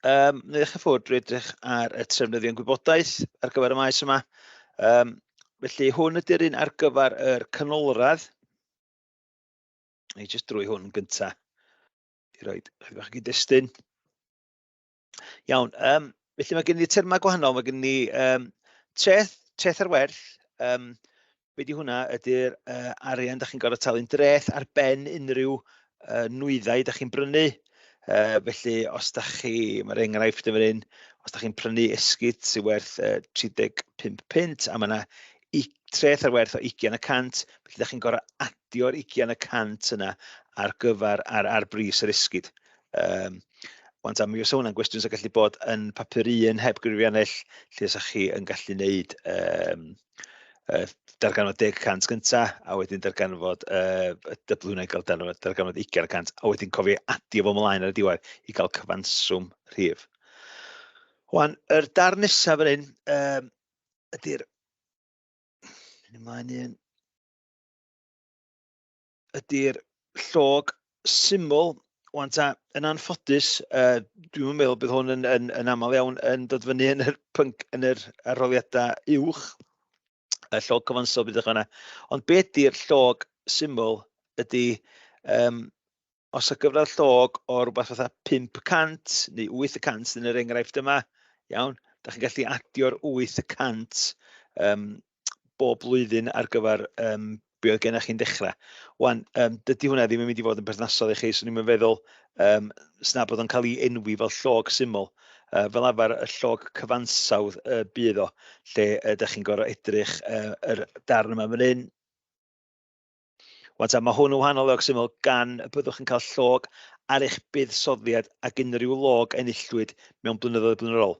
Na i ddechrau ffwrdd drwy edrych ar y trefnyddion gwybodaeth ar gyfer y maes yma. Felly hwn ydy'r un ar gyfer yr canolradd. Ni jyst drwy hwn gynta i roi chydig bach o gyd-destun. Iawn, felly mae gen i termau gwahanol. Mae gen i treth, treth ar werth. Be di hwnna ydy'r arian da chi'n gorfod talu'n dreth ar ben unrhyw nwyddau da chi'n brynu. Felly os da chi, mae'r enghraifft yn fan hyn, os da chi'n prynu esgid sy'n werth 35 punt a mae yna treth ar werth o 20%, felly da chi'n gorfod adio'r 20% yna ar gyfer ar, ar bris yr esgid. Wan ta, mi fysa hwnna'n gwestiwn sy'n gallu bod yn papur un heb gyfrifiannell, lle sa chi yn gallu neud darganfod 10% gynta, a wedyn darganfod y dyblu hwnna i gael darganfod 20%, a wedyn cofio adio fo ymlaen ar y diwedd i gael cyfanswm rhif. Wan, yr darn nesaf fan hyn ydy'r... Mynd ymlaen un. Ydy'r llog syml. Wan ta, yn anffodus, dwi'm yn meddwl bydd hwn yn, yn, yn aml iawn yn dod fyny yn yr pync, yn yr arholiadau uwch, y llog cyfansawdd bydd yna. Ond be ydy'r llog syml ydy, os y gyfradd llog o rhywbeth fatha 500 neu 800 yn yr enghraifft yma, iawn, da chi'n gallu adio'r 800 bob blwyddyn ar gyfer be oedd gennych chi'n dechrau. Wan, dydy hwnna ddim yn mynd i fod yn berthnasol i chi, so ni'n feddwl sna bod o'n cael ei enwi fel llog syml. Fel arfer y llog cyfansawdd bydd o, lle ydych chi'n gorfod edrych yr darn yma fan hyn. Wan ta, mae hwn yn wahanol log syml gan y byddwch yn cael llog ar eich buddsoddiad ac unrhyw log enillwyd mewn blynyddoedd blaenorol.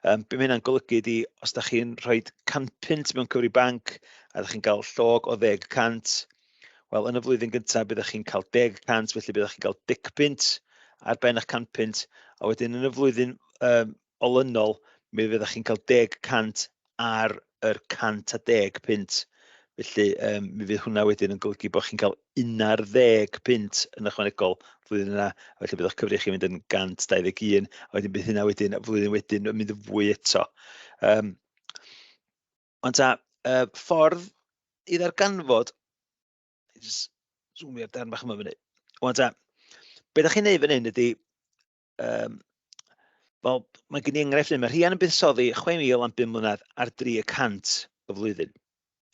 Be mae hynna'n golygu ydy, os da chi'n rhoi 100 punt mewn cyfri banc a da chi'n cael llog o 10%, wel, yn y flwyddyn gyntaf byddwch chi'n cael 10%, felly byddwch chi'n cael 10 punt ar ben eich 100 punt, a wedyn yn y flwyddyn olynol, mi fyddwch chi'n cael 10% ar yr 110 punt. Felly mi fydd hwnna wedyn yn golygu bod chi'n cael 11 punt yn ychwanegol flwyddyn yna, a felly bydd eich cyfri chi'n mynd yn 121, a wedyn bydd hynna wedyn y flwyddyn wedyn yn mynd yn fwy eto. Ond ta, ffordd i ddarganfod, just zoomio'r darn bach yma fyny. Wan ta, be da chi'n neud fan hyn ydy, wel, mae gen i enghraifft hyn, mae Rhian yn buddsoddi 6,000 am 5 mlynedd ar 3% y flwyddyn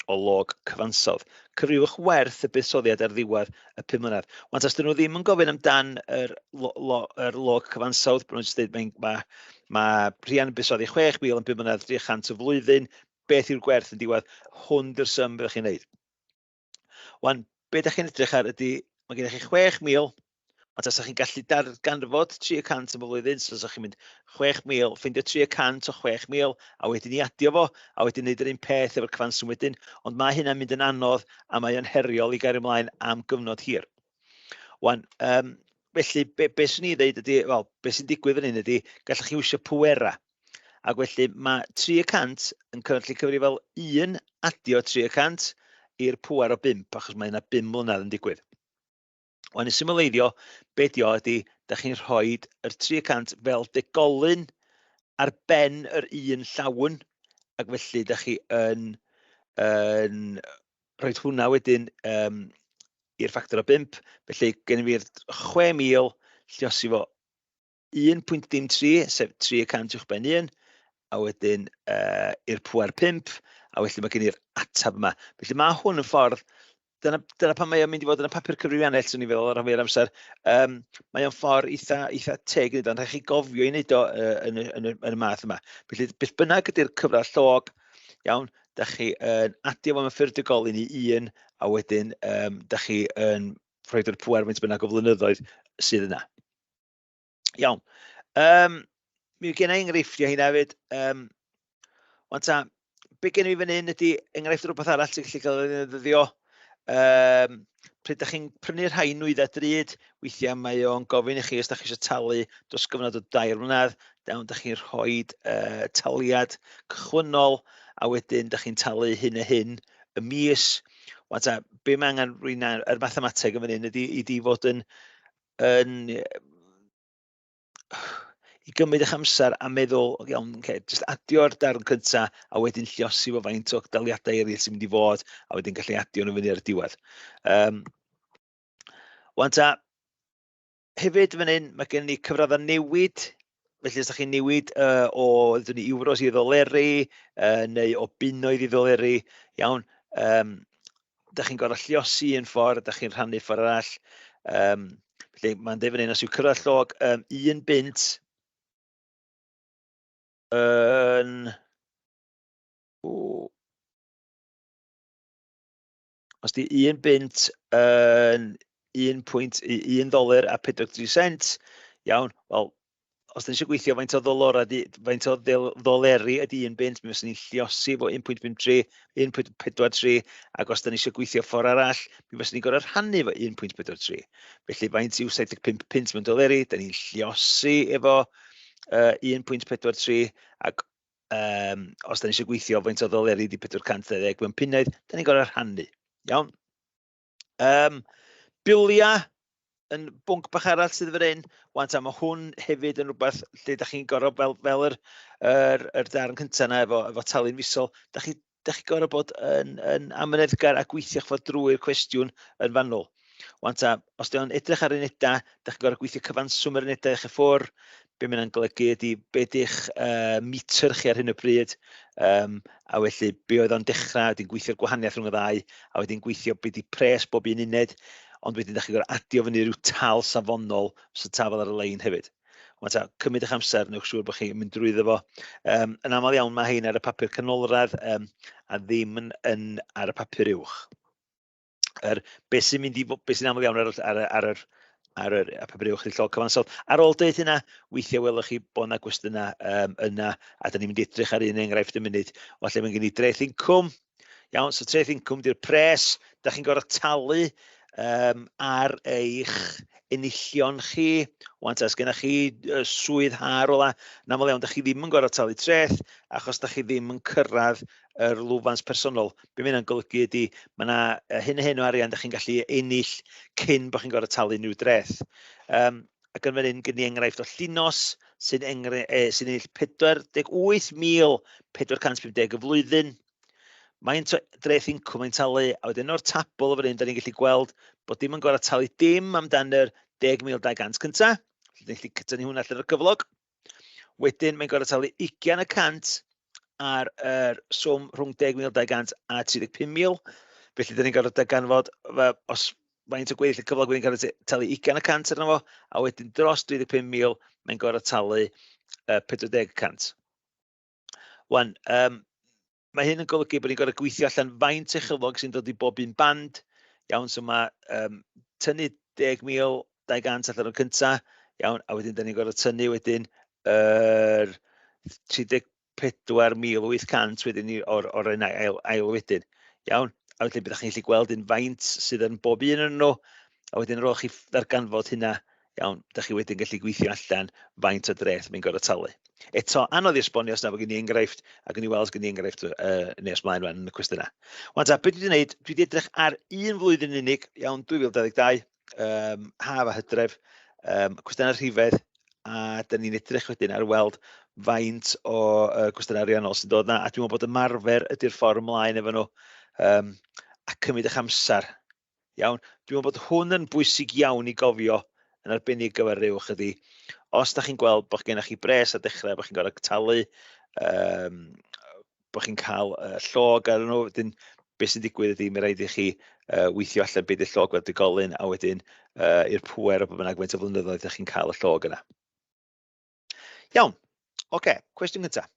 o log cyfansawdd. Cyfrifwch werth y buddsoddiad ar ddiwedd y 5 mlynedd. Wan, os dyn nhw ddim yn gofyn amdan yr, lo, lo, yr log cyfansawdd, bod nhw'n jyst dweud mae Rhian yn buddsoddi 6,000 am 5 mlynedd, 300 y flwyddyn, beth yw'r gwerth yn diwedd, hwn di'r sum byddwch chi'n neud. Wan, be da chi'n edrych ar ydy, mae gennych chi 6,000, ond tasach chi'n gallu darganfod 300 am y flwyddyn, so tasach chi'n mynd 6,000, ffeindio 300 o 6,000, a wedyn i adio fo, a wedyn neud yr un peth efo'r cyfanswm wedyn, ond mae hynna'n mynd yn anodd a mae o'n heriol i gario ymlaen am gyfnod hir. Wan, felly, be swn i ddeud ydy, wel, be sy'n digwydd fan hyn ydy, gallwch chi iwsio pwera. Ac felly mae 300 yn gallu cyfri fel 1 adio 300 i'r pŵer o 5, achos mae yna 5 mlynedd yn digwydd. Wan, i symleiddio, be di o ydy, da chi'n rhoi yr 300 fel degolyn ar ben yr un llawn, ac felly da chi yn rhoi hwnna wedyn i'r ffactor o 5, felly gen i fi'r 6,000, lluosi fo 1.03, sef 300 uwchben 1, a wedyn i'r pŵer 5, a felly mae gen i'r ateb yma. Felly mae hwn yn ffordd, dyna pan mae o'n mynd i fod yn y papur cyfrifiannell, swn i'n feddwl, ar rhan fwya'r amser. Mae o'n ffordd eitha teg i wneud o, ond rhaid chi gofio i wneud o yn y math yma. Felly beth bynnag ydy'r cyfradd llog, iawn, da chi yn adio fo mewn ffurf degolyn i 1, a wedyn da chi yn rhoi'r pŵer faint bynnag o flynyddoedd sydd yna. Iawn. Mi gen i enghreifftiau hynna hefyd. Wan ta, be gen i fan hyn ydy enghraifft o rhywbeth arall sy'n gallu cael ei ddefnyddio. Pryd da chi'n prynu rhai nwyddau drud, weithiau mae o'n gofyn i chi os da chi eisiau talu dros gyfnod o 3 mlynedd, dawn da chi'n rhoi taliad cychwynnol, a wedyn da chi'n talu hyn a hyn y mis. Wan ta, be mae angen rwy'n yr mathemateg yn fan hyn ydy i di fod yn i gymryd eich amser a meddwl, iawn, okay, jyst adio'r darn cynta a wedyn lliosi fo faint o daliadau eraill sy'n mynd i fod, a wedyn gallu adio nhw fyny ar y diwedd. Wan ta, hefyd fan hyn, mae gen ni cyfraddau newid, felly os ydych chi'n newid o ddyn ni, euros i ddoleri, neu o bunnoedd i ddoleri, iawn, da chi'n gorfod lliosi un ffordd, da chi'n rhannu ffordd arall. Felly mae'n dweud fan hyn, os yw cyrraedd llog 1 bunt yn... O, os di 1 bunt yn 1.1 ddoler a 43 cent, iawn, wel, os da ni eisiau gweithio faint o ddolora di, faint o ddoleri ydy un bunt, mi fyswn ni'n lliosi fo 1.53, 1.43, ac os da ni eisiau gweithio ffordd arall, mi fyswn ni'n gorfod rhannu fo 1.43. Felly faint yw 75 punt mewn doleri, da ni'n lliosi efo 1.43, ac os da ni eisiau gweithio faint o ddoleri ydy 420 mewn punnoedd, da ni'n gorfod rhannu. Iawn? Biliau yn bwnc bach arall sydd fan hyn. Wan ta, mae hwn hefyd yn rhywbeth lle da chi'n gorfod, fel yr darn cyntaf yna efo talu'n fisol, da chi gorfod bod yn amyneddgar a gweithio'ch ffordd drwy'r cwestiwn yn fanwl. Wan ta, os di o'n edrych ar unedau, da chi'n gorfod gweithio cyfanswm yr unedau eich ffwr. Be mae hynna'n golygu ydy be di'ch meter chi ar hyn o bryd, a felly be oedd o'n dechrau, wedyn gweithio'r gwahaniaeth rhwng y ddau, a wedyn gweithio be di pres bob un uned, ond wedyn da chi'n gorfod adio fyny rhyw tal safonol, so tal fel ar y lein hefyd. Wan ta, cymryd eich amser, newch siŵr bod chi'n mynd drwyddo fo. Yn aml iawn mae hein ar y papur canolradd, a ddim yn ar y papur uwch. Be sy'n mynd i fo-, be sy'n aml iawn ar yr papur uwch ydy llog cyfansawdd. Ar ôl deud hynna, weithiau welwch chi bod yna gwestiynau yna, a da ni'n mynd i edrych ar un enghraifft yn munud. O lle mae gen i dreth incwm. Iawn, so treth incwm di'r pres da chi'n gorfod talu ar eich enillion chi. Wan ta, os gennych chi swydd ha rwla, yn aml iawn, da chi ddim yn gorfod talu treth, achos da chi ddim yn cyrraedd yr lwfans personol. Be mae hynna'n golygu ydy, mae yna hyn a hyn o arian da chi'n gallu ennill cyn bod chi'n gorfod talu unrhyw dreth. Ac yn fan hyn, gen i enghraifft o Llinos sy'n ennill 48,450 y flwyddyn. Mae'n dreth incwm mae'n talu, a wedyn o'r tabl fan hyn, da ni'n gallu gweld bod dim yn gorfod talu dim amdan yr 10,200 cynta. Felly, ni'n gallu cytynnu hwnna allan o'r cyflog. Wedyn, mae'n gorfod talu ugain y cant ar yr swm rhwng 10,200 a 35,000. Felly, da ni'n gorfod darganfod os faint o gweddill y cyflog wedyn gorfod talu ugain y cant arno fo, a wedyn dros 35,000 mae'n gorfod talu 40%. Wan, mae hyn yn golygu bod ni'n gorfod gweithio allan faint o chyflog sy'n dod i bob un band. Iawn, so mae tynnu 10,200 allan o'r cynta, iawn, a wedyn da ni'n gorfod tynnu wedyn yr 34,800 wedyn ni o'r un ail wedyn. Iawn, a wedyn byddwch chi'n gallu gweld un faint sydd yn bob un yn nhw, a wedyn ar ôl chi ddarganfod hynna, iawn, da chi wedyn gallu gweithio allan faint o dreth mae'n gorfod talu. Eto, anodd i esbonio os na fod gen i enghraifft, ac yn i weld os gen i enghraifft nes mlaen rwan yn y cwestiynau. Wan ta, be dwi wedi gwneud? Dwi wedi edrych ar un flwyddyn unig, iawn, 2022, haf a hydref, cwestiynau rhifedd, a da ni'n edrych wedyn ar weld faint o cwestiynau ariannol sy'n dod na, a dwi'n meddwl bod ymarfer ydy'r ffordd ymlaen efo nhw, a cymryd eich amser. Iawn, dwi'n meddwl bod hwn yn bwysig iawn i gofio yn arbennig gyfer ryw ychydig. Os da chi'n gweld bod gennych chi bres a dechrau, bod chi'n gorfod talu, bod chi'n cael llog ar nhw, wedyn beth sy'n digwydd ydy, mae rhaid i chi weithio allan beth yw'r llog fel digolyn, a wedyn i'r pŵer o be bynnag faint o flynyddoedd ydych chi'n cael y llog yna. Iawn, oce, cwestiwn cyntaf.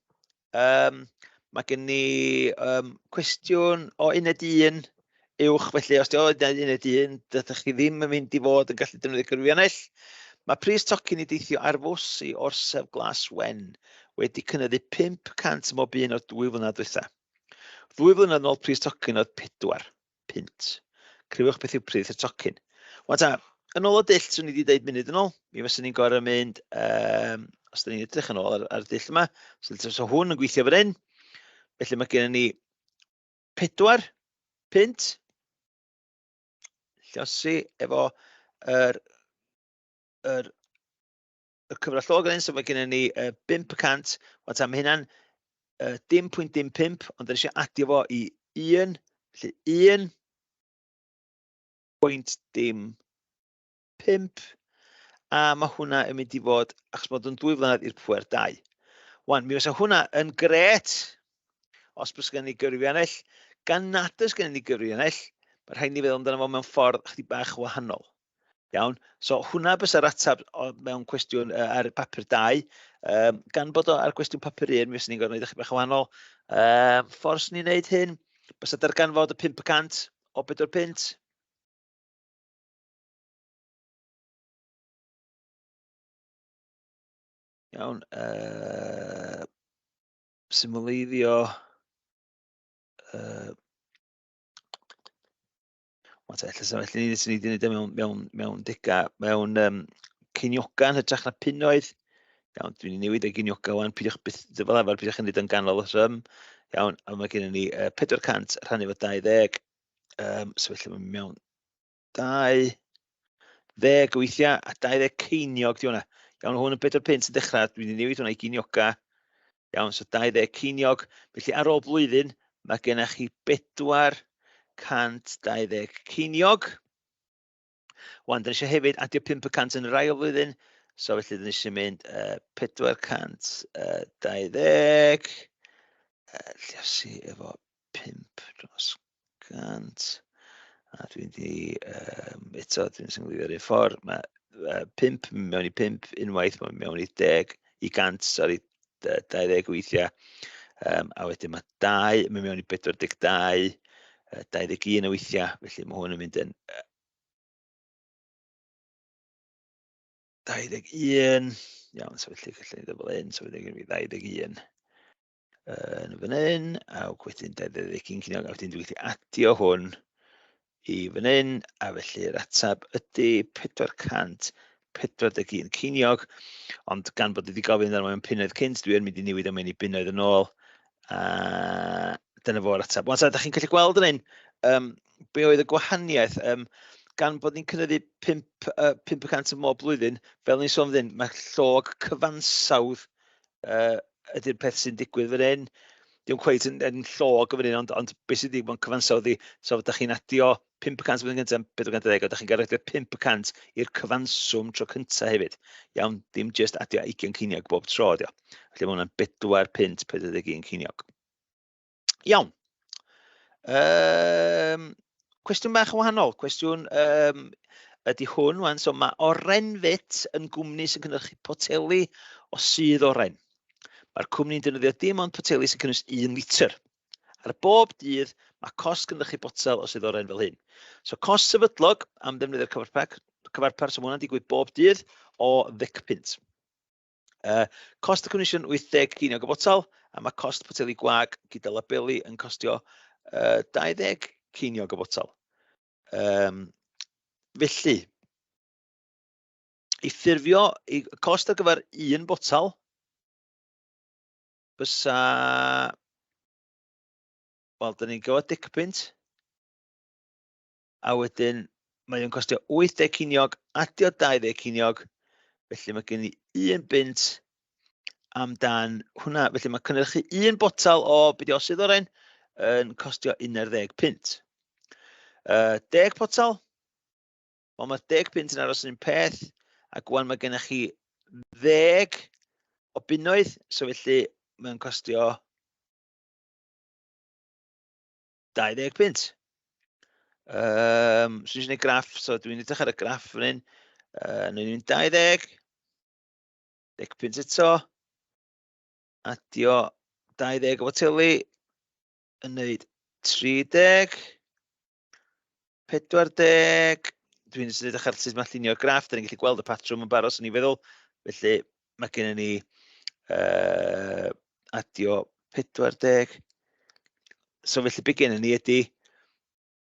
Mae gen i cwestiwn o uned 1 uwch, felly os di o uned 1, dydych chi ddim yn mynd i fod yn gallu defnyddio cyfrifiannell. Mae pris tocyn i deithio ar fws i orsaf Glas Wen wedi cynyddu 500 mob un o'r 2 flynedd diwetha. 2 flynedd yn ôl pris tocyn oedd 4 punt. Crëwch beth yw pris y tocyn. Wan ta, yn ôl y dull, swn i wedi dweud munud yn ôl, mi fyswn ni'n gorfod mynd, os da ni'n edrych yn ôl ar y dull yma, so hwn yn gweithio fan hyn, felly mae gennym ni 4 punt, lliosi efo yr y cyfradd llog yn hyn, so mae gennym ni 5%, wan ta, mae hynna'n dim pwynt dim 5, ond dyn ni eisiau adio fo i 1, felly 1 pwynt dim 5, a mae hwnna yn mynd i fod, achos bod yn 2 flynedd i'r pwer 2. Wan, mi fysa hwnna yn gret, os bys gen ni gyfrifiannell. Gan nad oes gen ni gyfrifiannell, mae rhaid ni feddwl amdano fo mewn ffordd chydig bach wahanol. Iawn, so hwnna bysa'r ateb mewn cwestiwn ar papur 2. Gan bod o ar gwestiwn papur 1, mi fyswn ni'n gorfod gwneud ychydig bach yn wahanol. Ffordd swn i'n gwneud hyn, bysa darganfod y 5% o 4 punt. Iawn, symleiddio. Wel, ella sa felly ni, ni wedi gwneud e mewn dega, mewn ceinioga yn hytrach na punnoedd. Iawn, dwi'n newid e geinioga wan, peidiwch byth, fel arfer, peidiwch yn neud yn ganol y swm. Iawn, a mae gennym ni 400 rhannu fo 20. So felly mae'n mewn 20 weithiau, a 20 ceiniog di hwnna. Iawn, hwn yn 4 punt yn dechrau, dwi'n mynd i newid hwnna i geinioga. Iawn, so 20 ceiniog. Felly ar ôl blwyddyn, mae gennych chi 420 ceiniog. Wan, dyn ni eisiau hefyd adio 5% yn yr ail flwyddyn. So felly dyn ni eisiau mynd 420, lliosi efo 5 dros 100. A dwi'n di, eto, dwi'n symleiddio yr un ffordd. Mae 5 mewn i 5 unwaith, mae'n mewn i 10, i 100, sori, 20 weithiau. A wedyn mae 2, mae'n mewn i 42, 21 o weithiau, felly mae hwn yn mynd yn 21. Iawn, so felly gallwn ni ddod fel hyn, so wedyn gen i 21 yn fan hyn, a wedyn 21 ceiniog, a wedyn dwi'n gallu adio hwn i fan hyn, a felly'r ateb ydy 441 ceiniog, ond gan bod wedi gofyn amdano mewn punnoedd cynt, dwi yn mynd i newid o mewn i bunnoedd yn ôl, a dyna fo'r ateb. Wan, da chi'n gallu gweld yn hyn, be oedd y gwahaniaeth, gan bod ni'n cynyddu 5% ym mhob blwyddyn, fel ni'n sôn fan hyn, mae llog cyfansawdd ydy'r peth sy'n digwydd fan hyn. Dim cweit yn llog fan hyn, ond beth sy'n digwydd mewn cyfansawdd i, so ydych chi'n adio 5% flwyddyn gyntaf, 410, ydych chi'n cael adio 5% i'r cyfanswm tro cyntaf hefyd. Iawn, dim just adio 20 ceiniog bob tro, ydi o. Felly mae hwnna'n 4 punt 41 ceiniog. Iawn. Cwestiwn bach yn wahanol. Cwestiwn ydy hwn wan. So mae Orenfit yn gwmni sy'n cynhyrchu poteli o sudd oren. Mae'r cwmni'n defnyddio dim ond poteli sy'n cynnwys 1 litr. Ar bob dydd, mae cost cynhyrchu botel o sudd oren fel hyn. So cost sefydlog am ddefnyddio'r cyfarpar, so mae hwnna'n digwydd bob dydd o 10 punt. Cost y cynhwysion 80 ceiniog y botel, a mae cost poteli gwag gyda labeli yn costio 20 ceiniog y botel. Felly, i ffurfio i cost ar gyfer un botel, bysa, wel, dyn ni'n gwybod 10 punt, a wedyn mae o'n costio 80 ceiniog, adio 20 ceiniog, felly mae gen i 1 bunt amdan hwnna. Felly mae cynhyrchu un botel o be 'di o, sudd oren yn costio 11 punt. 10 botel, wel mae 10 punt yn aros yn un peth, ac wan mae gennych chi 10 o bunnoedd, so felly mae'n costio 20 punt. So eisiau gwneud graff, so dwi'n edrych ar y graff fan hyn. Nw'n mynd 20, 10 punt eto, adio 20 o boteli, yn wneud 30, 40, dwi'n jyst yn edrych ar sut mae llunio'r graff, da ni'n gallu gweld y patrwm yn barod, swn i'n feddwl. Felly mae gennym ni adio 40. So felly be gennym ni ydy,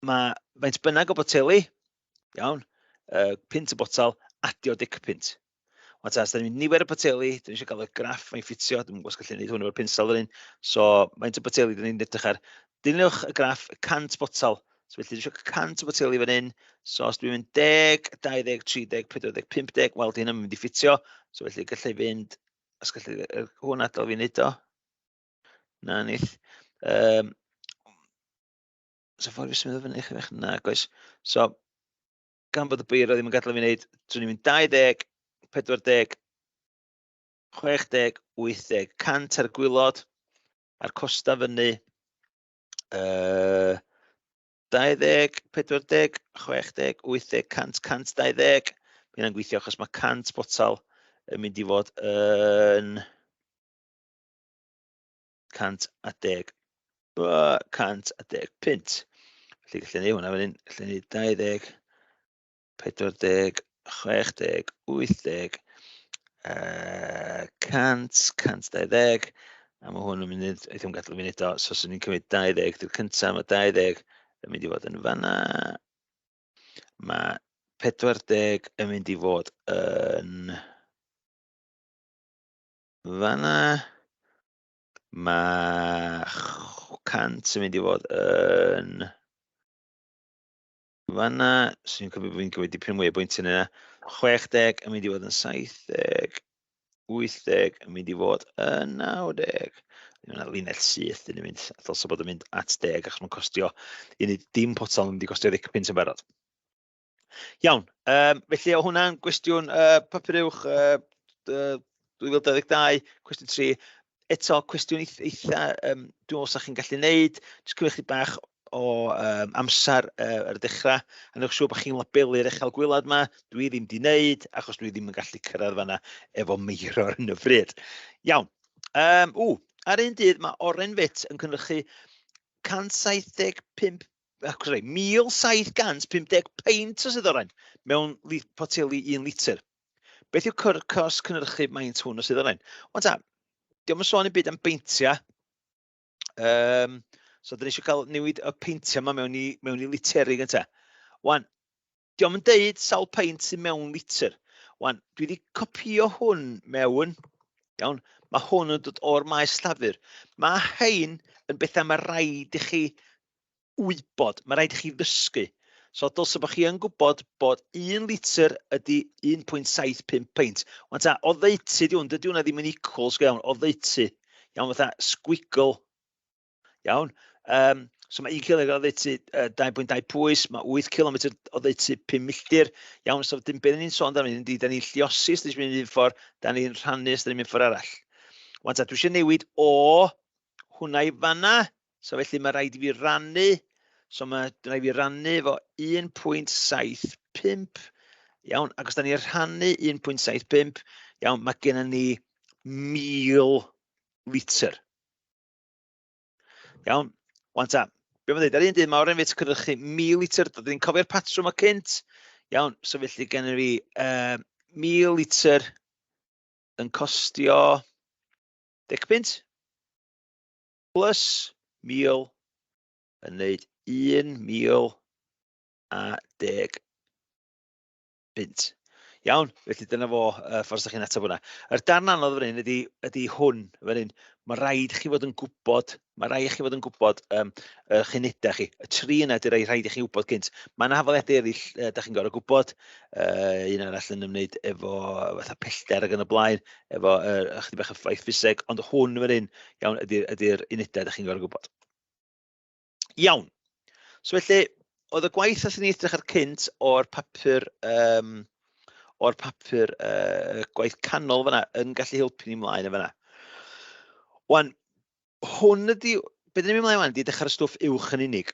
mae faint bynnag o boteli, iawn, punt y botel, adio 10 punt. Wan ta, os da ni'n mynd nifer y poteli, da ni eisiau cael y graff mae'n ffitio, dwi'n gwybod os gallu gwneud hwn efo'r pensel fan hyn. So, faint o boteli da ni'n edrych ar. Dilynwch y graff 100 botel. So felly dwi eisiau 100 o boteli fan hyn. So os dwi'n mynd 10, 20, 30, 40, 50, wel di hynny'n mynd i ffitio. So felly gallai fynd, os gallai hwn adael fi wneud o. Na nith. So ffordd fi symud o fyny chydig bach? Na, goes. So, gan bod y beiro ddim yn gadael fi wneud, swn i'n mynd 20, 40, 60, 80, 100 ar y gwylod, a'r costa fyny, 20, 40, 60, 80, 100, 120. Mae hynna'n gweithio achos mae 100 botal yn mynd i fod yn 110, 110 punt. Felly gallwn ni hwnna fan hyn, gallwn ni 20, 40, 60, 80, 100, 120, a mae hwn yn mynd, eithaf yn gadael i fi wneud o, so swn i'n cymryd 20, di'r cyntaf, mae 20 yn mynd i fod yn fanna, mae 40 yn mynd i fod yn fanna, mae 100 yn mynd i fod yn fanna, swn i'n cymryd bod fi'n cymryd dipyn mwy o bwyntiau yna. 60 yn mynd i fod yn 70, 80 yn mynd i fod yn 90. Mae yna linell syth yn mynd, a ddylse bod yn mynd at 10 achos mae'n costio i wneud dim potel yn mynd i gostio 10 punt yn barod. Iawn, felly o hwnna'n gwestiwn papur uwch 2022, cwestiwn 3. Eto, cwestiwn eitha, dwi'n meddwl 'sa chi'n gallu neud, jyst cymryd chydig bach o amser ar y dechrau, a newch siŵr bod chi'n labelu'r echel gwylad yma. Dwi ddim 'di neud, achos dwi ddim yn gallu cyrraedd fan'na efo meiro ar hyn o bryd. Iawn, ww, ar un dydd mae Oren Fit yn cynhyrchu 175 sorry, 1750 peint o sudd oren mewn poteli 1 litr. Beth yw cost cynhyrchu maint hwn o sudd oren? Wan ta, dio'm yn sôn i'm byd am beintiau. So, dyn ni eisiau cael newid y peintiau yma mewn i literi gyntaf. Wan, dio'm yn deud sawl peint sydd mewn litr. Wan, dwi wedi copio hwn mewn, iawn, mae hwn yn dod o'r maes llafur. Mae hein yn bethau mae rhaid i chi wybod, mae rhaid i chi ddysgu. So dylse bod chi yn gwybod bod 1 litr ydy 1.75 peint. Wan ta, oddeutu di hwn, dydy hwnna ddim yn equals go iawn, oddeutu. Iawn, fatha squiggle. Iawn. So mae 1 kg oddeutu 2.2 pwys, mae 8 km oddeutu 5 milltir. Iawn, so dim beth ni'n sôn amdano, ydy, da ni'n lliosi os da ni'n mynd un ffordd, da ni'n rhannu os da ni'n mynd ffordd arall. Wan ta, dwi eisiau newid o hwnna i fanna. So felly mae rhaid i fi rannu, so mae rhaid i fi rannu efo 1.75, iawn, ac os da ni'n rhannu 1.75, iawn, mae gennym ni 1000 litr. Iawn, wan ta, be mae'n dweud, ar un dydd mae Oren Fit cynhyrchu 1000 litr, dydyn ni'n cofio'r patrwm o cynt, iawn, so felly gennym fi 1000 litr yn costio 10 punt, plus 1000 yn wneud 1,010 bunt. Iawn, felly dyna fo, ffordd ydych chi'n ateb hwnna. Yr darn anodd fan hyn ydy hwn fan hyn. Mae rhaid chi fod yn gwybod, mae rhaid i chi fod yn gwybod eich unedau chi. Y tri yna ydy rhaid i chi wybod gynt. Mae yna hafaliadau eraill da chi'n gorfod gwybod. Un arall yn ymwneud efo fatha pellter ac yn y blaen, efo ychydig bach o ffaith ffiseg, ond hwn fan hyn, iawn, ydy'r unedau ydych chi'n gorfod gwybod. Iawn. So felly, oedd y gwaith nath ni edrych ar cynt o'r papur, o'r papur gwaith canol fyna yn gallu helpu ni mlaen yn fyna. Wan, hwn ydy, be dyn ni'n mynd mlaen wan, ydy dechrau'r stwff uwch yn unig.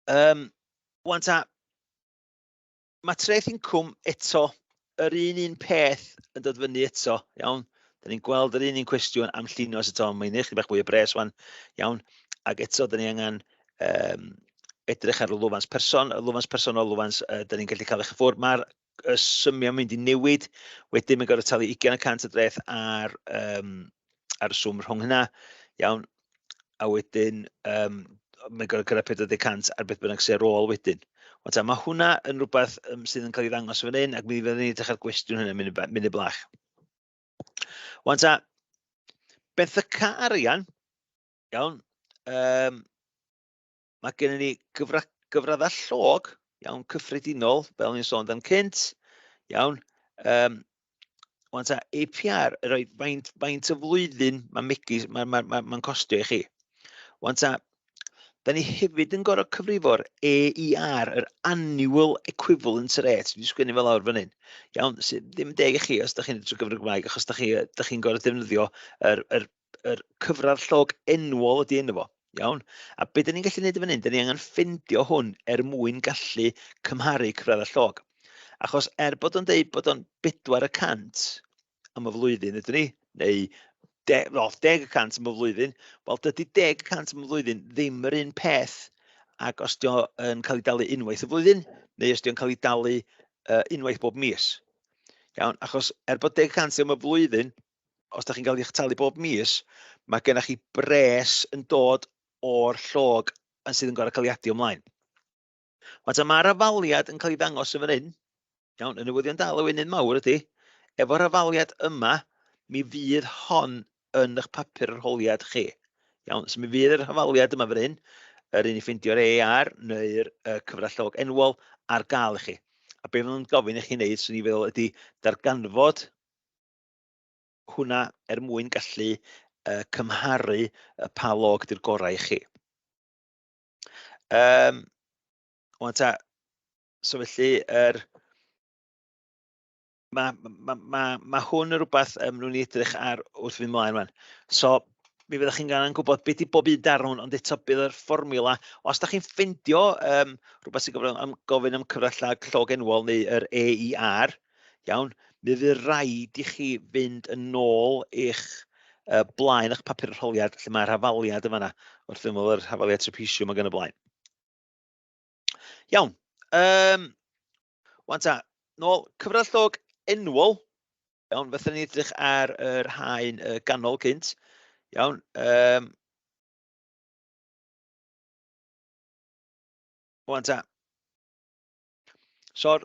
Wan ta, mae treth incwm eto, yr un un peth yn dod fyny eto, iawn. Da ni'n gweld yr un un cwestiwn am llinos eto, mae'n eich bach mwy o bres wan, iawn. Ac eto, da ni angen edrych ar y lwfans person, y lwfans personol, lwfans da ni'n gallu cael eich ffwrdd. Mae'r symiau mynd i newid, wedyn mae'n gorfod talu 20% o dreth ar y swm rhwng hynna, iawn. A wedyn mae'n gorfod cyrraedd 40% ar beth bynnag sy'n ar ôl wedyn. Ond ta, mae hwnna yn rhywbeth sydd yn cael ei ddangos fan hyn, ac mi fyddwn ni'n edrych ar gwestiwn hynny munud blach. Wan ta, benthyca arian, iawn, mae gennym ni gyfraddau llog, iawn, cyffredinol, fel ni'n sôn dan cynt, iawn, wan ta, APR, rhoi faint, faint y flwyddyn mae megis, mae'n ma, ma, ma costio i chi. Wan ta, da ni hefyd yn gorfod cyfrifo'r AER, yr Annual Equivalent Rate. Dwi'n sgwennu fel lawr fan hyn. Iawn, sydd ddim deg i chi os da chi'n trwy gyfrwng Gymraeg, achos da chi'n chi gorfod defnyddio yr, yr, yr cyfradd llog enwol ydy enw fo. Iawn? A be da ni'n gallu gwneud yn fan hyn, da ni angen ffindio hwn er mwyn gallu cymharu cyfraddau llog. Achos er bod o'n deud bod o'n 4% am y flwyddyn, ydyn ni, neu de, well, 10% am y flwyddyn, wel dydy 10% am y flwyddyn ddim yr un peth ac os di o'n cael ei dalu unwaith y flwyddyn, neu os di o'n cael ei dalu unwaith bob mis. Iawn, achos er bod 10% am y flwyddyn, os da chi'n cael eich talu bob mis, mae gennych chi bres yn dod o'r llog yn sydd yn gorfod cael ei adio ymlaen. Wan ta, mae'r afaliad yn cael ei ddangos yn fan hyn. Iawn, y newyddion dal yw un mawr ydy, efo'r afaliad yma, mi fydd hon yn eich papur arholiad chi. Iawn, so mi fydd yr hafaliad yma fan hyn, yr un i ffeindio'r AAR neu'r cyfradd llog enwol ar gael i chi. A be maen nhw'n gofyn i chi wneud, swn i'n feddwl, ydy darganfod hwnna er mwyn gallu cymharu y pa log ydy'r gorau i chi. Wan ta, so felly, er, mae ma, ma, ma hwn yn rhywbeth nhw'n ei edrych ar wrth fynd mlaen wan. So, mi fyddwch chi'n gael gwybod beth di bob un darn hwn, ond eto bydd yr fformiwla, os da chi'n ffindio rhywbeth sy'n gofyn am, gofyn am cyfradd llag llog enwol neu yr AER, iawn, mi fydd rhaid i chi fynd yn ôl i'ch blaen eich papur arholiad, lle mae'r hafaliad yn fanna, wrth ymyl yr hafaliad trapesiwm ac yn y blaen. Iawn. Wan ta, nôl, cyfradd llog enwol. Iawn, fatha ni edrych ar yr haen ganol cynt. Iawn. Wan ta. So'r,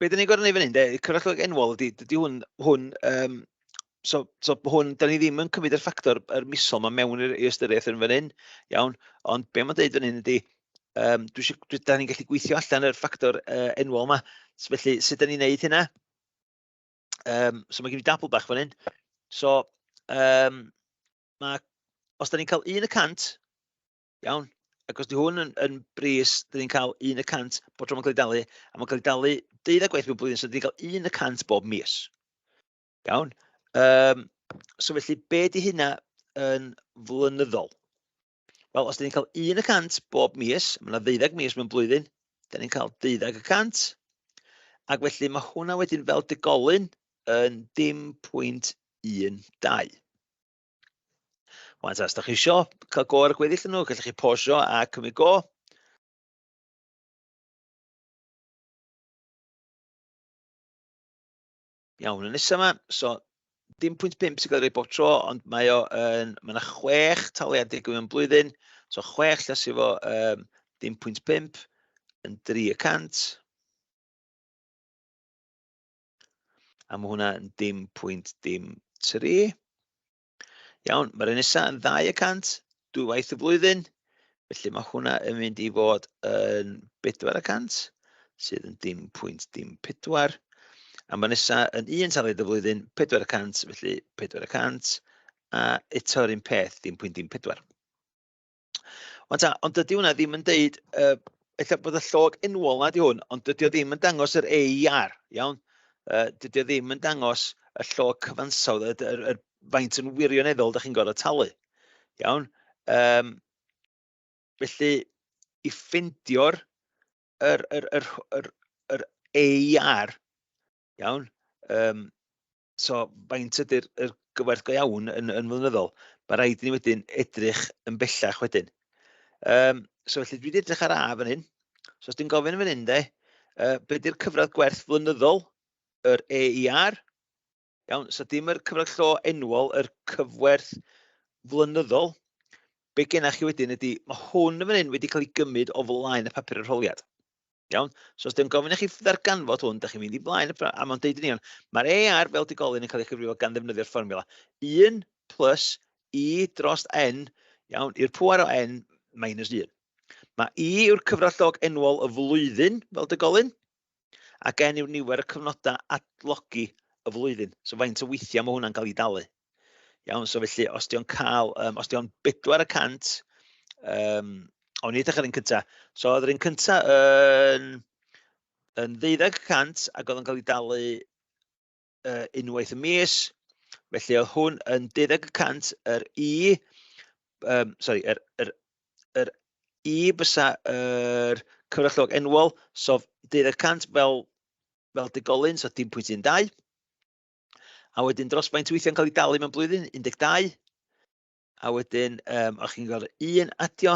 be dyn ni'n gorfod wneud fan hyn, de, cyfradd llog enwol ydy, dydy hwn, hwn so, so hwn, da ni ddim yn cymryd yr ffactor yr misol ma mewn i'r ystyriaeth yn fan hyn, iawn, ond be mae'n deud fan hyn ydy, dwi eisiau, dwi, da ni'n gallu gweithio allan yr ffactor enwol ma, so, felly sut da ni'n neud hynna? So mae gen i dabl bach fan hyn. So, mae, os da ni'n cael 1%, iawn, ac os di hwn yn, yn bris, da ni'n cael 1% bob tro mae'n cael ei dalu, a mae'n cael ei dalu 12 gwaith mewn blwyddyn, so da ni'n cael 1% bob mis. Iawn. So felly, be di hynna yn flynyddol? Wel, os da ni'n cael 1% bob mis, mae yna 12 mis mewn blwyddyn, da ni'n cael 12%, ac felly mae hwnna wedyn fel degolyn yn dim pwynt 12. Wan ta, os da chi isio cael go ar y gweddill nhw, gallwch chi posio a cymryd go. Iawn, y nesaf yma, so dim pwynt 5 sy'n cael ei roi bob tro, ond mae o yn, mae yna 6 taliad digwydd mewn blwyddyn, so 6 lle sydd efo dim pwynt 5 yn 3%. A mae hwnna yn dim pwynt dim 3. Iawn, mae'r un nesaf yn 2%, dwywaith y flwyddyn, felly mae hwnna yn mynd i fod yn 4%, sydd yn dim pwynt dim 4. A mae nesaf yn un taliad y flwyddyn, 4%, felly 4%, a eto'r un peth, dim pwynt dim 4. Ond ta, ond dydy hwnna ddim yn deud, ella bod y llog enwol na di hwn, ond dydy o ddim yn dangos yr AER, iawn? Dydy o ddim yn dangos y llog cyfansawdd, y, y, y faint yn wirioneddol da chi'n gorfod talu, iawn? Felly, i ffeindio'r yr, yr, yr, yr, yr AER, iawn? So, faint ydy'r yr gyfwerth go iawn yn, yn flynyddol? Mae rhaid i ni wedyn edrych yn bellach wedyn. So, felly dwi wedi edrych ar A fan hyn. So, os dwi'n gofyn fan hyn, de, be di'r cyfradd gwerth flynyddol, yr AER? Iawn, so dim yr cyfradd llo enwol, yr cyfwerth flynyddol. Be gennych chi wedyn ydy, mae hwn yn fan hyn wedi cael ei gymryd o flaen y papur arholiad. Iawn? So os dyn gofyn i chi ddarganfod hwn, da chi'n mynd i blaen, a mae'n deud yn union, mae'r AR fel digolyn yn cael ei chyfrifo gan ddefnyddio'r fformiwla 1 plus I dros N, iawn, i'r pŵer o N minus 1. Mae I yw'r cyfradd llog enwol y flwyddyn fel dygolyn, ac N yw'r nifer y cyfnodau adlogi y flwyddyn. So faint o weithiau mae hwnna'n cael ei dalu. Iawn, so felly os di o'n cael, os di o'n 400, o'n i edrych ar un cynta. So oedd yr un cynta yn, yn 12% ac oedd o'n cael ei dalu unwaith y mis. Felly oedd hwn yn 12% yr I, sorry, yr, yr, yr I bysa yr cyfradd llog enwol, so 12% fel, fel digolyn, so dim pwynt 12. A wedyn dros faint weithiau'n cael ei dalu mewn blwyddyn, 12. A wedyn, o'ch chi'n gweld 1 adio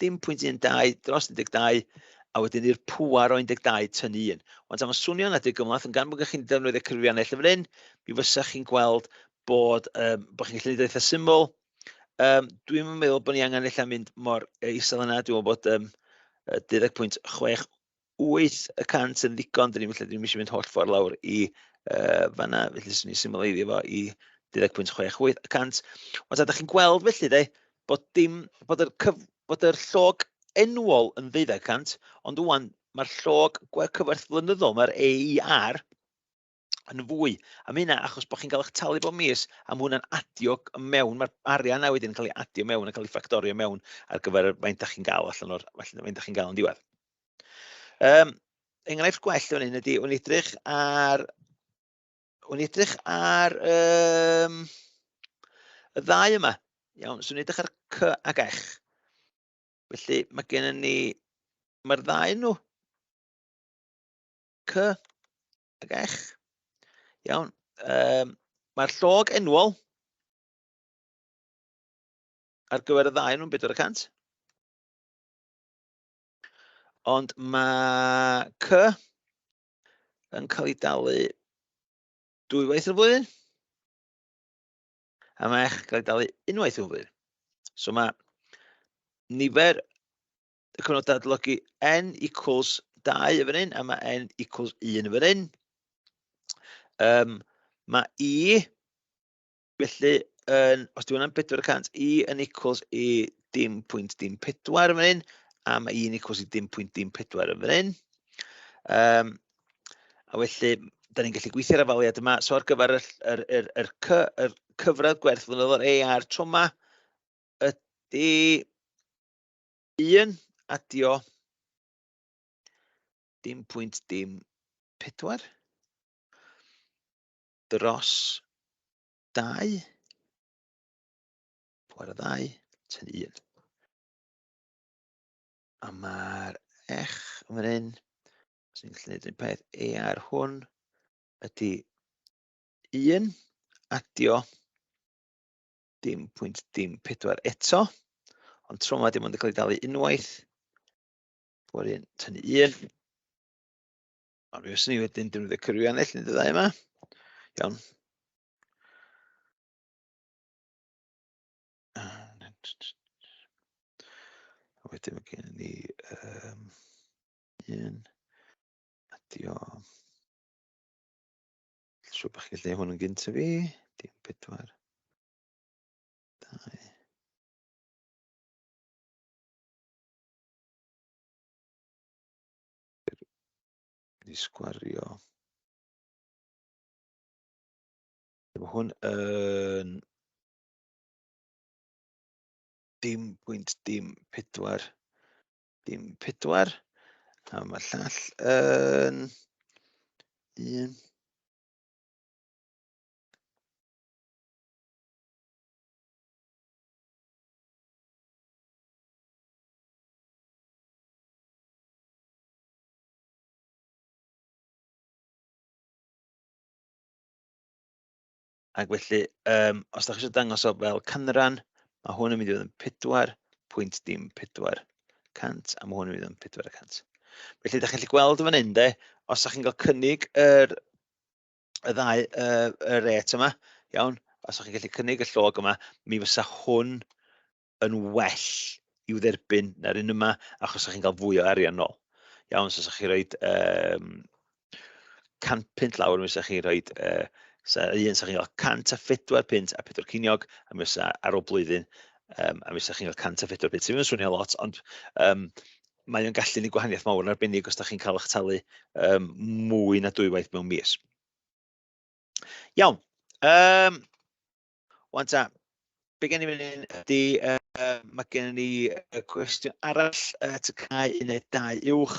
dim pwynt 12 dros 12, a wedyn i'r pŵar o 12 tynnu 1. Wan ta, mae'n swnio yna gymhleth, ond gan bod chi'n defnyddio cyfrifiannell yn fan hyn, mi fysa chi'n gweld bod, bod chi'n gallu gwneud eitha syml. Dwi'n meddwl bod ni angen ella mynd mor isel yna, dwi'n meddwl bod 12.68 y cant yn ddigon, dyn ni'n felly dwi'n eisiau mynd holl ffordd lawr i fanna, felly swn i'n symleiddio fo i 12.68%. Ond ydych chi'n gweld felly, de, bod, dim, bod, yr cyf, bod yr llog enwol yn 12%, ond wan mae'r llog cyfwerth flynyddol, mae'r AER, yn fwy. A mae hynna achos bod chi'n cael eich talu bob mis, a mae hwnna'n adio mewn, mae'r arian na wedyn yn cael ei adio mewn, yn cael ei ffactorio mewn ar gyfer y faint da chi'n gael allan o'r faint da chi'n gael yn diwedd. Enghraifft gwell fan hyn ydy, o'n edrych ar, o'n edrych ar y ddau yma. Iawn, so o'n edrych ar C ac H. Felly mae gennym ni, mae'r ddau nhw, C ac H. Iawn, mae'r llog enwol ar gyfer y ddau nhw'n 400. Ond mae C yn cael ei dalu dwywaith y flwyddyn, a mae H yn cael ei dalu unwaith y flwyddyn. So mae nifer y cyfnodau adolygu N equals 2 yn fan hyn, a mae N equals 1 yn fan hyn. Mae I, felly, yn, os di hwnna'n 400, I yn equals i dim pwynt dim 4 yn fan hyn, a mae I yn equals i dim pwynt dim 4 yn fan hyn. A felly, da ni'n gallu gweithio'r afaliad yma. So ar gyfer yr, yr, yr, yr, cy, yr cyfradd gwerth flynyddol AR tro yma ydy 1 adio dim pwynt dim 4 dros 2 pŵer o 2 tynnu 1. A mae'r ech yn fan hyn, os ni'n gallu gwneud un peth, E ar hwn ydy 1 adio dim pwynt dim 4 eto, ond tro yma dim ond yn cael ei dalu unwaith, pŵer 1 tynnu 1. Ond mi fyswn i wedyn defnyddio cyfrifiannell yn y ddau yma. Iawn. A wedyn mae gen ni un adio. Siŵr bod chi'n gallu gwneud hwn yn gynt o fi. Dim 4. 2. Wedi sgwario. Mae hwn yn dim pwynt dim 4 dim 4 a mae llall yn 1. Ac felly, os da chi eisiau dangos o fel canran, mae hwn yn mynd i fod yn 4.dim 4 cant, a mae hwn yn mynd i fod yn 400. Felly, da chi'n gallu gweld yn fan hyn, de, os da chi'n cael cynnig yr, y ddau, y rêt yma, iawn, os da chi'n gallu cynnig y llog yma, mi fysa hwn yn well i'w dderbyn na'r un yma, achos ydych chi'n cael fwy o arian nôl. Iawn, so os ydych chi'n rhoi 100 punt lawr, mi fysa chi'n rhoi, sa un, sa chi'n cael 104 punt a 4 ceiniog, a mi fysa ar ôl blwyddyn, a mi fysa chi'n cael 104 punt. Sy'n swnio lot, ond mae o'n gallu gwneud gwahaniaeth mawr yn arbennig os da chi'n cael eich talu mwy na dwywaith mewn mis. Iawn. Wan ta, be gen i fan hyn ydy, mae gen ni y cwestiwn arall, TGAU 12 uwch.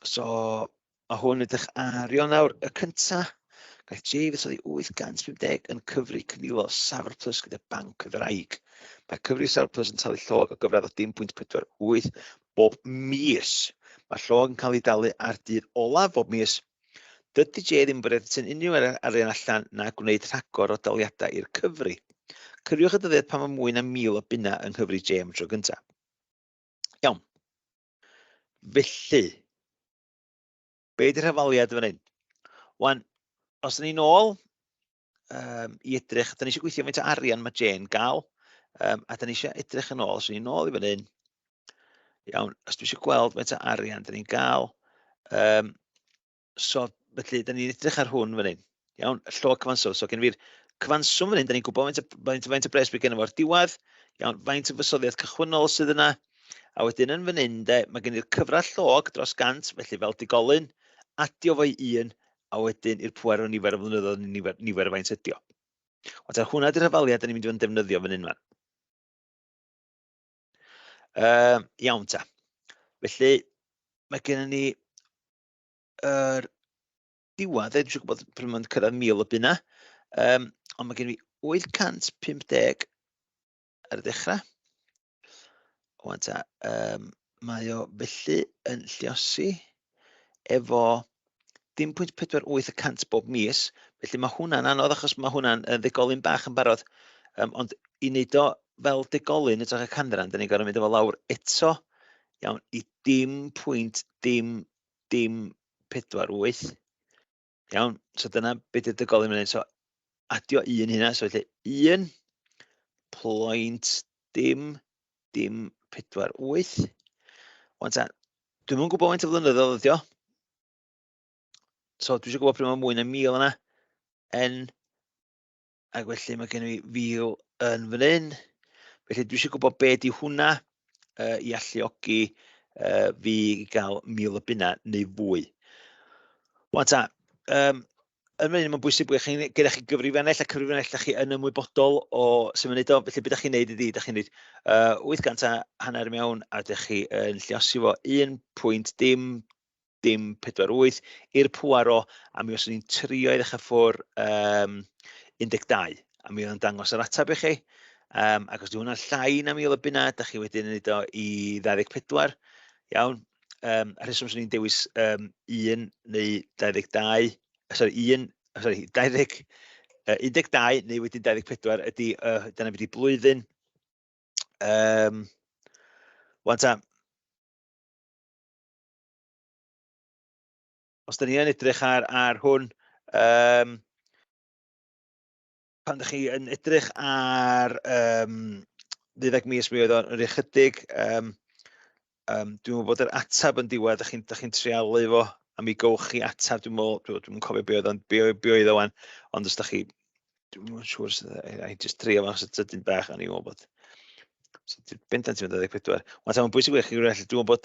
So, mae hwn edrych ar Ionawr y cynta. Gaeth Jay fuddsoddi 850 yn cyfri cynilo Safr Plus gyda Banc y Ddraig. Mae cyfri Safr Plus yn talu llog o gyfradd o 0.48 bob mis. Mae llog yn cael ei dalu ar dydd olaf bob mis. Dydy Jay ddim yn bwriadu tynnu unrhyw arian allan na gwneud rhagor o daliadau i'r cyfri. Cyfriwch y dyddiad pan mae mwy na 1,000 o bunnau yng nghyfri Jay am y tro gyntaf. Iawn. Felly, be ydy'r hafaliad fan hyn? Wan, os ydyn ni'n ôl i edrych, da ni eisiau gweithio faint o arian mae Jane gael, a da ni eisiau edrych yn ôl, os ni'n ôl i fan hyn, iawn, os dwi eisiau gweld faint o arian da ni'n gael, so felly da ni'n edrych ar hwn fan hyn, iawn, y llog cyfanswm, so gen fi'r cyfanswm fan hyn, da ni'n gwybod faint o bres bydd gen fo'r diwedd, iawn, faint o fusoddiad cychwynnol sydd yna, a wedyn yn fan hyn, de, mae gen i'r cyfradd llog dros 100, felly fel digolyn, adio fo i 1, a wedyn i'r pwer o nifer o flynyddoedd neu nifer o faint ydi o. Ond ar hwnna di'r hafaliad da ni'n mynd i fod yn defnyddio fan hyn fan. Iawn ta. Felly, mae gennym ni yr diwedd, dwi'n siŵr gwybod pryd mae'n cyrraedd 1,000 o bunna, ond mae gen i 850 ar y dechrau. Wan ta, mae o felly yn lluosi efo dim pwynt pedwar wyth y cant bob mis, felly mae hwnna'n anodd achos mae hwnna'n ddegolyn bach yn barod, ond i wneud o fel degolyn yn hytrach y canran, da ni'n gorfod mynd efo lawr eto, iawn, i dim pwynt dim dim pedwar wyth. Iawn, so dyna beth ydy'r degolyn fan hyn. So adio un hynna, so felly un pwynt dim dim pedwar wyth. Wan ta, dwi'm yn gwybod faint o flynyddoedd ydi o. So dwi eisiau gwybod pryd mae mwy na 1,000 yna. N, ac felly mae gen i 1,000 yn fan hyn. Felly dwi eisiau gwybod be di hwnna i alluogi fi i gael 1,000 o bunna neu fwy. Wan ta, yn fan hyn mae'n bwysig bod chi, gyda chi gyfrifennell a cyfrifennell da chi yn ymwybodol o sut mae'n neud o. Felly beth da chi'n neud ydi, da chi'n neud 800 a hanner mewn a da chi yn lluosi fo un pwynt dim dim pedwar wyth i'r pŵar o, a mi fyswn i'n trio i ddechrau ffwr 12, a mi oedd yn dangos yr ateb i chi. Ac os di hwnna'n llai na 1,000 o bunna, da chi wedyn yn neud o i 24, iawn. A rheswm swn i'n dewis 1 neu 22, sorry, 1, sorry, 20, 12 neu wedyn 24 ydy, dyna beth i blwyddyn. Wan ta, os da ni yn edrych ar hwn, pan da chi yn edrych ar 12 mis, mi oedd o'n rhy chydig. Dwi'n meddwl bod yr ateb yn diwedd, da chi treialu fo, a mi gowch chi ateb, dwi'n meddwl, dwi'n cofio be oedd o'n, be oedd, be oedd o wan, ond os da chi, dwi'm yn siŵr, I just trio fo, achos ydyn bach, o'n i'n meddwl bod, so bendant yn 24. Wan ta, mae'n bwysig i chi gwrdd, dwi'n meddwl bod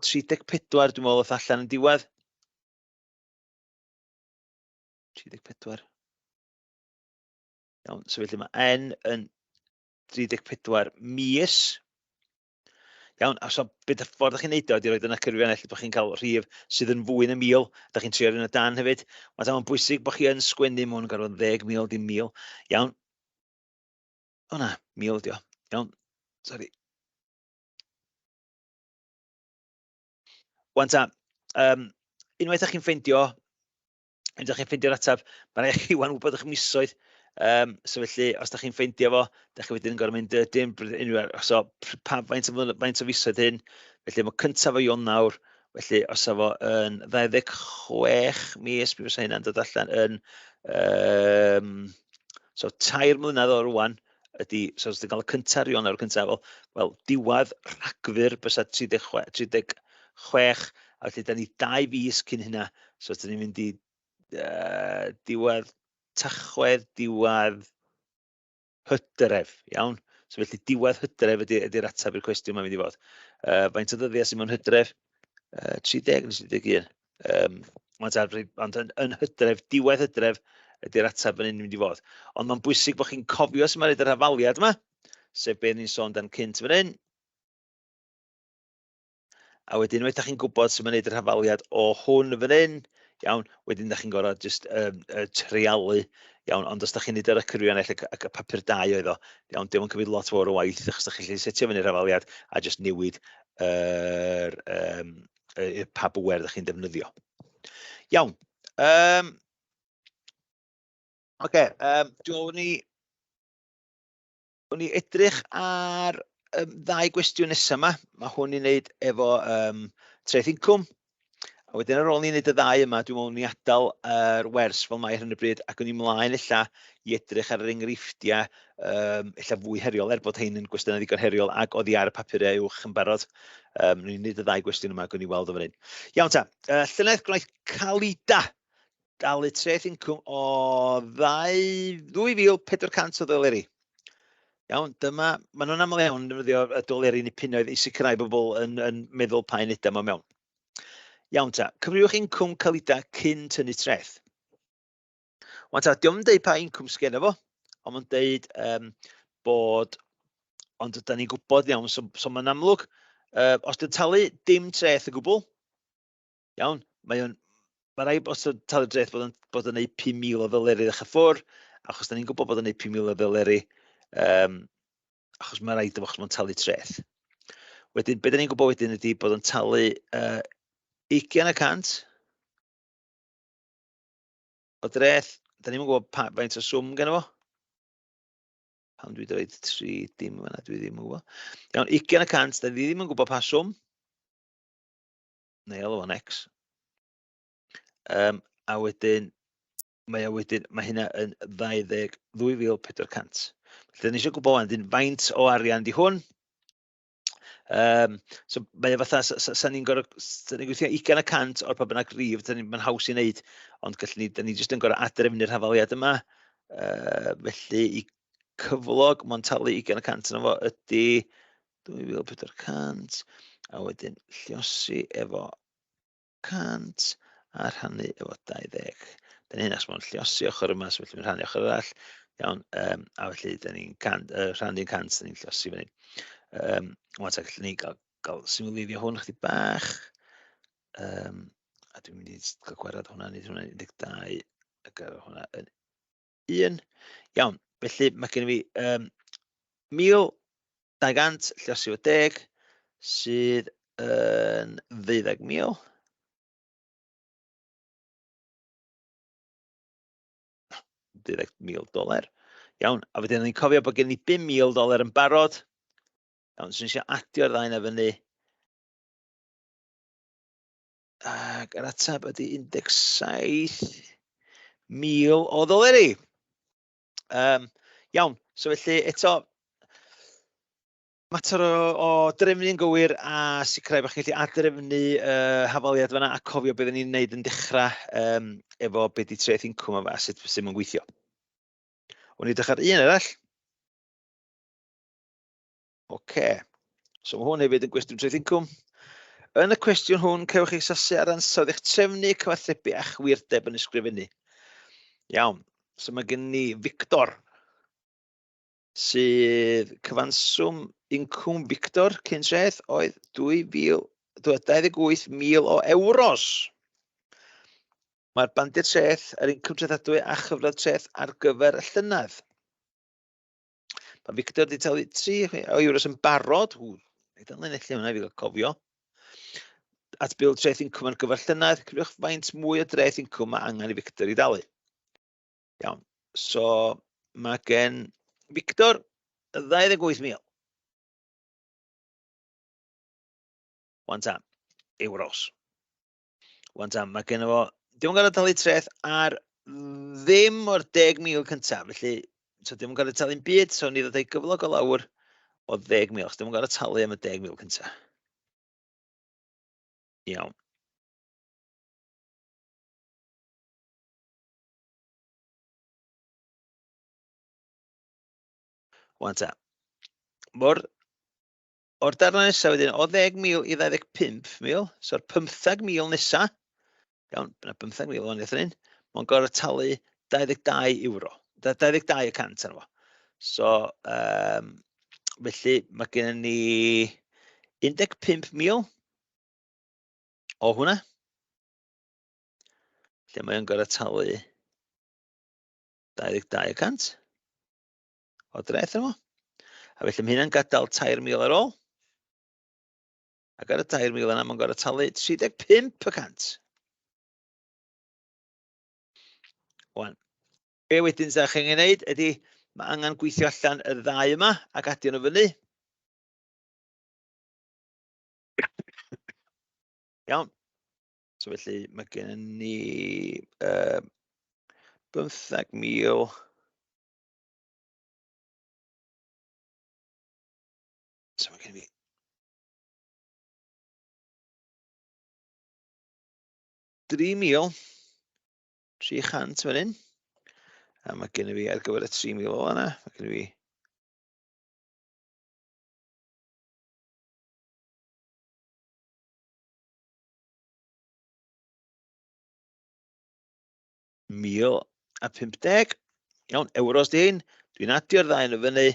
34, dwi'n meddwl, oedd allan yn diwedd. 34. Iawn, so felly mae N yn 34 mis. Iawn, a so beth y ffordd ydych chi'n neud o ydy roed yna cyfrifennell bod chi'n cael rhif sydd yn fwy na 1,000. Ydych chi'n trio un o dan hefyd. Mae'n mae'n bwysig bod chi yn sgwennu, mae hwn yn gorfod 10,000, dim 1,000. Iawn. O na, 1,000 ydi o. Iawn, sori. Wan ta, unwaith ydych chi'n ffeindio, unwaith ydych chi'n ffeindio'r ateb, mae'n rhaid i chi wan wybod eich misoedd. So felly, os ydych chi'n ffeindio fo, ydych chi wedyn yn gorfod mynd, dim unrhyw, so pa, faint o flynyddoedd, faint o fisoedd hyn. Felly, mae cyntaf o Ionawr, felly os efo yn 26 mis, mi fysa hynna'n dod allan yn, so 3 mlynedd o rwan ydy, so os ti'n cael y cyntaf ar Ionawr cyntaf, wel, diwedd Rhagfyr bysa 36, a felly da ni 2 fis cyn hynna, so os da ni'n mynd i diwedd Tachwedd, diwedd Hydref, iawn? So felly diwedd Hydref ydy'r ateb i'r cwestiwn mae'n mynd i fod. Faint o ddyddiau sy'n mewn hydref? 30 neu 31. Ond, ond yn, yn hydref, diwedd hydref, ydy'r ateb fan hyn yn mynd i fod. Ond mae'n bwysig bod chi'n cofio sut mae'n neud yr hafaliad yma, sef be ni'n sôn dan cynt fan hyn. A wedyn, unwaith da chi'n gwybod sut mae'n neud yr hafaliad o hwn fan hyn, iawn, wedyn da chi'n gorfod jyst treialu, iawn, ond os da chi'n neud yr cyfrifiannell ac y papur 2 oedd o, iawn, dim yn cymryd lot fawr o waith, achos da chi'n gallu setio fyny'r hafaliad a jyst newid yr, y pa bwer da chi'n defnyddio. Iawn. Oce, dwi'n meddwl ni edrych ar ddau gwestiwn nesaf yma. Mae hwn i wneud efo treth incwm. A wedyn ar ôl ni wneud y ddau yma, dwi'n meddwl ni adael yr wers fel mae ar hyn o bryd ac o'n i mlaen ella i edrych ar yr enghreifftiau ella fwy heriol, er bod hein yn gwestiynau ddigon heriol ac oddi ar y papurau uwch yn barod. Ni'n wneud y ddau gwestiwn yma ac o'n i weld o fan hyn. Iawn ta, llynedd gwnaeth Calida dalu treth incwm o 2,400 o ddoleri. Iawn, dyma, maen nhw'n aml iawn yn defnyddio y doleri neu punnoedd i sicrhau bobl yn meddwl pa unedau mae mewn. Iawn ta, cyfriwch incwm Calida cyn tynnu treth. Wan ta, dio'm yn deud pa incwm sgeno fo, ond mae'n deud bod, ond da ni'n gwybod iawn, so mae'n amlwg, os di'n talu dim treth o gwbl, iawn, mae o'n, mae rhaid os di'n talu treth bod yn neud 5,000 o ddoleri ddechrau ffwr, achos da ni'n gwybod bod yn neud 5,000 o ddoleri, achos mae rhaid achos mae'n talu treth. Wedyn, be da ni'n gwybod wedyn ydy bod yn talu 20% o dreth. Da ni'n gwybod pa, faint o swm gen fo. Pam dwi wedi rhoi 3 dim fan'na, dwi ddim yn gwybod. Iawn, 20%, da ni ddim yn gwybod pa swm. Neu alw fo'n X. A wedyn, mae o wedyn, mae hynna yn 22,400. Felly, da ni eisiau gwybod wan, dyn, faint o arian di hwn. So mae o fatha, sa ni'n gorfod, sa ni'n gweithio 20% o'r pa bynnag rif, mae'n haws i wneud, ond gallwn ni, da ni jyst yn gorfod adrefnu'r hafaliad yma. Felly, i cyflog, mae'n talu 20% yna fo ydy 2,400, a wedyn lliosi efo 100 a rhannu efo 20. Dyna hyn, achos mae'n lliosi ochr yma, so felly mae'n rhannu ochr arall. Iawn, a felly da ni'n rhannu'n 100, da ni'n lliosi fan hyn. Wan ta, gallwn ni gael symleiddio hwn chydig bach. A dwi'n mynd i gael gwared hwnna, nid hwnna'n 12, a gael hwnna yn 1. Iawn, felly mae gen i fi 1,200 lliosi o 10 sydd yn 12,000. $12,000. Iawn, a wedyn ni'n cofio bod gen ni $5,000 yn barod. Iawn, so ni eisiau adio'r ddau yna fyny. Ac yr ateb ydy 17,000 o ddoleri. Iawn, so felly eto, mater o drefnu'n gywir a sicrhau bod chi'n gallu adrefnu hafaliad fan'na a cofio beth ni'n neud yn dechrau efo be di treth incwm a sut mae'n gweithio. O'n i edrych ar un arall. Oce. So mae hwn hefyd yn gwestiwn treth incwm. Yn y cwestiwn hwn, cewch eich asesu ar ansawdd eich trefnu, cyfathrebu a chwirdeb yn ysgrifennu. Iawn. So mae gen ni Victor, sydd cyfanswm incwm Victor cyn treth oedd 28,000 o euros. Mae'r bandiau treth, yr incwm trethadwy a chyfradd treth ar gyfer y llynedd. Mae Victor wedi talu 3 o euros yn barod. Ww, ei danlinellu hwnna i fi gael cofio. At bil treth incwm ar gyfer llynedd, cyfriwch faint mwy o dreth incwm mae angen i Victor i dalu. Iawn, so mae gen Victor 28,000. Wan ta, euros. Wan ta, mae gen fo, dim yn gorfod talu treth ar ddim o'r 10,000 cyntaf, felly so dim yn gorfod talu'n byd, so ni ddod ei gyflog o lawr o 10,000, achos dim yn gorfod talu am y 10,000 cyntaf. Iawn. Wan ta, mor O'r darnau nesaf wedyn, o 10,000 i 25,000, so'r 15,000 nesaf, iawn, yna 15,000 o'n waniaeth yn un, mae'n gorfod talu 22 euro, 22 y cant arno fo. So, felly mae gennym ni 15,000 o hwnna, lle mae o'n gorfod talu 22 y cant o dreth yma. A felly mae hynna'n gadael 3,000 ar ôl. Ac ar y 3,000 yna, mae'n gorfod talu 35 y cant. Wan, be wedyn sydd chi'n ei wneud ydy, mae angen gweithio allan y ddau yma ac adio nhw fyny. Iawn. So felly mae gen ni 15,000 So mae gen i fi 3,300 fan hyn. A mae gen i fi ar gyfer y 3,000 ola yna, mae gen i fi 1,050. Iawn, euros di hyn. Dwi'n adio'r ddau yn y fyny,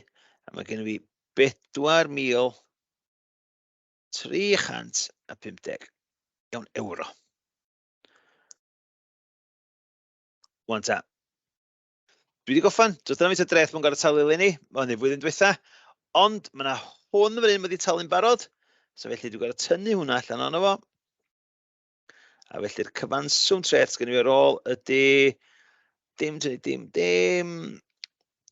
a mae gen i fi 4,350. Iawn, euro. Wan ta. Dwi wedi goffan, does dyna faint o dreth mae'n gorfod talu eleni, mae hynny flwyddyn diwetha, ond mae yna hwn fan hyn wedi talu'n barod, so felly dwi'n gorfod tynnu hwnna allan ono fo. A felly'r cyfanswm treth sgen i fi ar ôl ydy dim, tynnu dim, dim.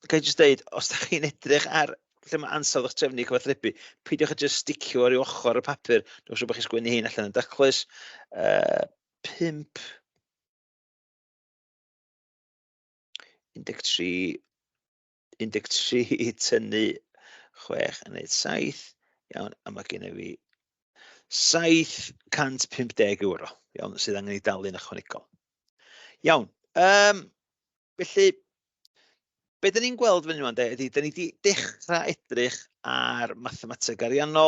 Ga i jyst deud, os da chi'n edrych ar lle mae ansawdd eich trefnu cyfathrebu, peidiwch â jyst sticio ar ryw ochr y papur. Dwi'n siŵr bod chi'n sgwennu hyn allan yn daclus. 5, 13, 13 tynnu 6 yn neud 7. Iawn, a mae gen i fi 750 euro, iawn, sydd angen ei dalu'n ychwanegol. Iawn, felly, be dyn ni'n gweld fan hyn de, ydy, dyn ni wedi dechrau edrych ar mathemateg ariannol.